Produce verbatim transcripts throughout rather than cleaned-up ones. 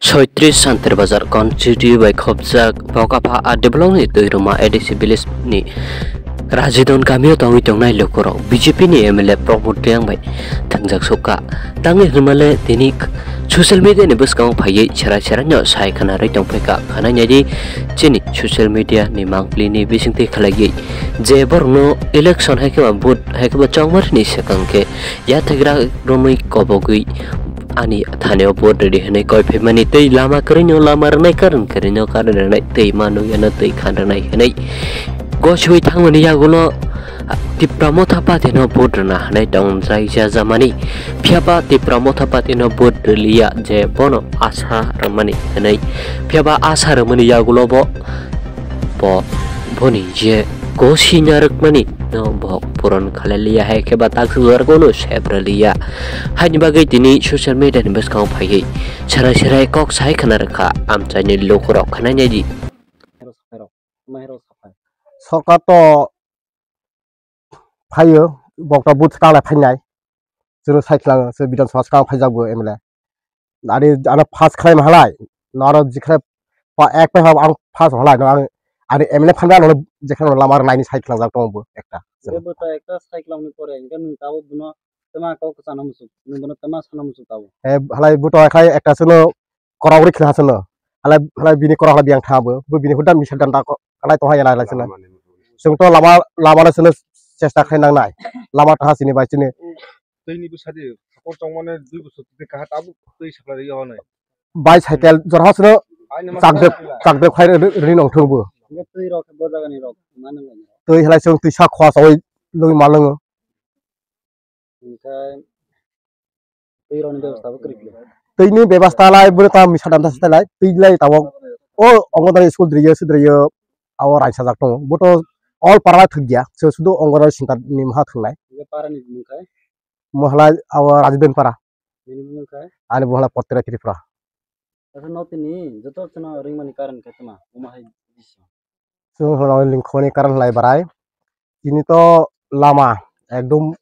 Soitris Santir Bazar constituency bai khopjak Bokapha A D block ni Twiruma A D C village ni Rajidon kamio tongwi tongnai lukurok B J P ni M L A Pramod Reang bai thangjak sukha. Tangwi hwnmale tini social media ni bwskango phaiwi serai serai no sai khwnarwi tongphaikha. Khwnai naidi chini social media ni mangpli ni bisingtwi khlaiwi je borokno election hai khe ba vote hai khe ba chongmari ni swkang khe yathekra romwi kobogwi ani thani o vote rwdi hwnwi koi phaimani tei lama kwrwino lama rwnai, karon kwrwino karon rwnai tei ma nukya no twi khan rwnai hwnwi gosiwi thangmani yagulo Tipra Motha Party no vote rwna hwnwi tongthai jajamani. Phiya ba Tipra Motha Party no vote rwliya je bono asa rwmani hwnwi. Phiya ba asa rwmani yagulo bo, bo, boni je gosi narwkmani no bo puron khalai liya hai khe ba taksuk jora kono sep rwliya. Haini bagwi tini social media ni bwskango phaiwi serai serai kok sai khna rwkha amchaini lukurok khwnai naidi. Sorkar to phaio, bokta but talai phainai. Chwrwng sai khwlang, chwrwng Bidhan Sabha swkang phaijakgo M L A. Ani ano pass khlai mahalai, no aro jikhe pa ek pai hab ang pass halai, no ang ani M L A phanba no jikhe no lama rwnai ni sai khwlangjak tongo bo ekta. Bo to ekta sai khwlangni pore, hwnkhe nwng tabuk bono twma kok sana muchung, nwng bono twma sana muchung tabuk. He halai bo to khai ekta chwngno korok rwi khwlai ha chwngno. Halai, halai bini korok halai biyang tha bo, bo bini huda misa danda ko, halai tong ha ya lai lai chwngno. Chwng to lama, lama no chwngno chesta khai nang nai. Lama tha chini bai chini. Twi ni bwsa di, hakor chongmani dui bosor twi kaha tabuk twi sakla ri yago nai. Bicycle jora hasno chakdek, chakdek khai ri, ri nong thung bo. Hingke twi rok bo jaga ni rok ma nang nai. Twi halai chwng twi sak khwa sawi lwi ma lwngo. Hingke twi rok ni bebasta bo kwrwi khe. Twi ni bebasta lai bwrwi ta misa dam ta lai twi lai tabok. O Anganwadi school driyo se driyo abo raisa jak tongo. Bo to all para thwk ya. Se sudu Anganwadi center ni maha thwk nai. Hingke para ni mung khai? Mohalai abo Rajidon para. Bini bumung khe? Ani bumung Potra Tripura. Asa no tini joto chwngno ringmani karon khe tma, omo hai bising. Chwng hono lingkhoni karon lai barai. Tini to lama ekdom,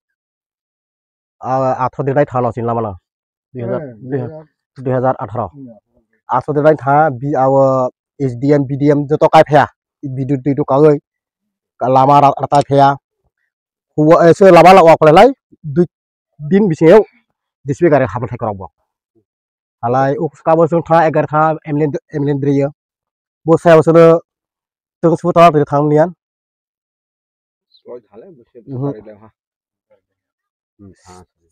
ah, athro dinai thano sin lama no. Dui hazar, Hmm, dui hazar, dui hazar athro. Hmm. Athro dinai tha bi abo S D M, B D M joto kai phaya. Bidu, bidu kagoi. Lama ra-, ratai phaya. Huwa, eh, se lama la wak lai. Dui din bisingo D C P gari habla thai korok bo. Halai ukska bo chwng tha egar tha M L A, M L A driyo. Bo sai bo chwngno chwng sbo tala twi thang liyan. Mhm.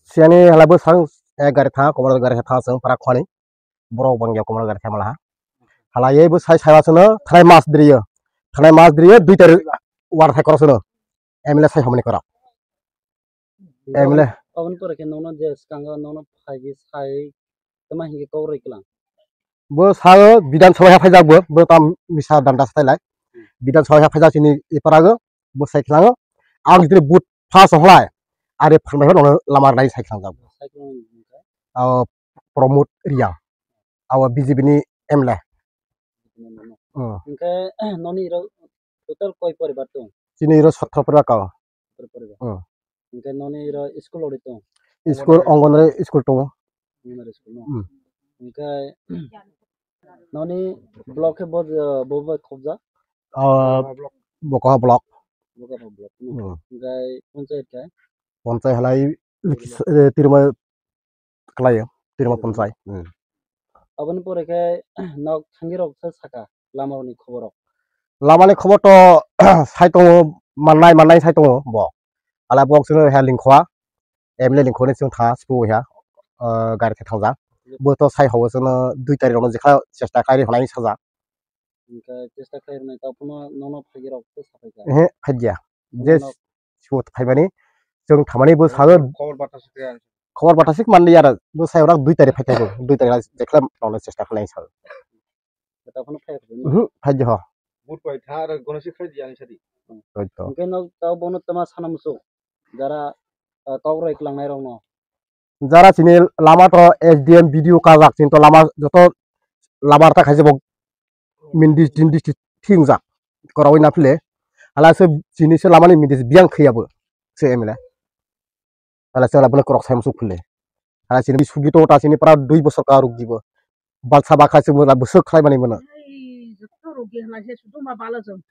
Siani halai bo sang egar tha komor gari tha chwng parak khani. Borok bangya komor gari tha malaha. Halai bo sai sai bo chwngno thanai mas driyo. Thanai mas driyo dui tarik war thai korok chwngno. M L A sai homni korok. M L A. Aboni pore khe nono je swkango nono phaidi sai tama hingi kok rwi klang. Bo sao Bidhan Sabha ha phaijak bo, bo tam misa danda sai lai. Bidhan Sabha ha phaijak chini iparago, bo sai khlango. Ang jitini but pass ong lai. Are phan bai nono lama nai sai khlangjak bo. Sai khlang. Abo Pramod Reang. Abo B J P ni M L A. Hmm. Hingke noni ro total koi poribar tong? Chini ro sotro poribar kao. Sotro poribar. Hmm. Hingke noni ro school ori tong? School Anganwadi school tongo. Anganwadi school no? Hmm. Hingke noni block khe bo, bo bai khobjak? Ah, Bokaha block. Bokaha block no? Hmm. Hingke ponchayat khe? Ponchayat halai, eh, Tirima khlaio, Tirima Tirima. Ponchai. Hmm. Aboni pore khe nok thangwi rok se saka lama ni khobor rok. Lama ni khobor to sai tongo, mannai, mannai sai tongo bo. Ala bo chwngno he lingkhoa, M L A lingkhoni chwng tha, spo ha, ah, gari khe thangjak. Bo to sai hobo chwngno dui tarik rokno jekha chesta khlai rwnai sajak. Hingke chesta khlai rwnai, ta phano nono phaigi rok tei sapai kha. Ehe, phaigya. Je Nono sibot phaimani, chwng thamani bo sago. Khobor bata sik ya. Khobor bata sik manli yara, bo sai orak dui tarik phai thaibo, dui tarik lai jekhla nonle chesta khlai sago. Ta phano phai kha. Mhm, phaigya ho. But pai tha ar gono sik khai di ang sadi. Hoi to. Hingke no ta bono tama sana musu. Jara, ah, kok roi klang nai rok no. Jara chini lama to S D M B D O kajak, chini to lama joto lama rwta khaise bo min dis-, din district thingjak. Korawi na phile. Hala se chini se lama ni min dis biyang khiya bo se M L A. Hala se hala bole korok sai musuk phile. Hala chini sugi to ta chini pra dui bosor ka ruk dibo. Balsa bakha chwng bono bwswk khlai mani bono. Ei, joto rogi hwnai se suduma balo chwng.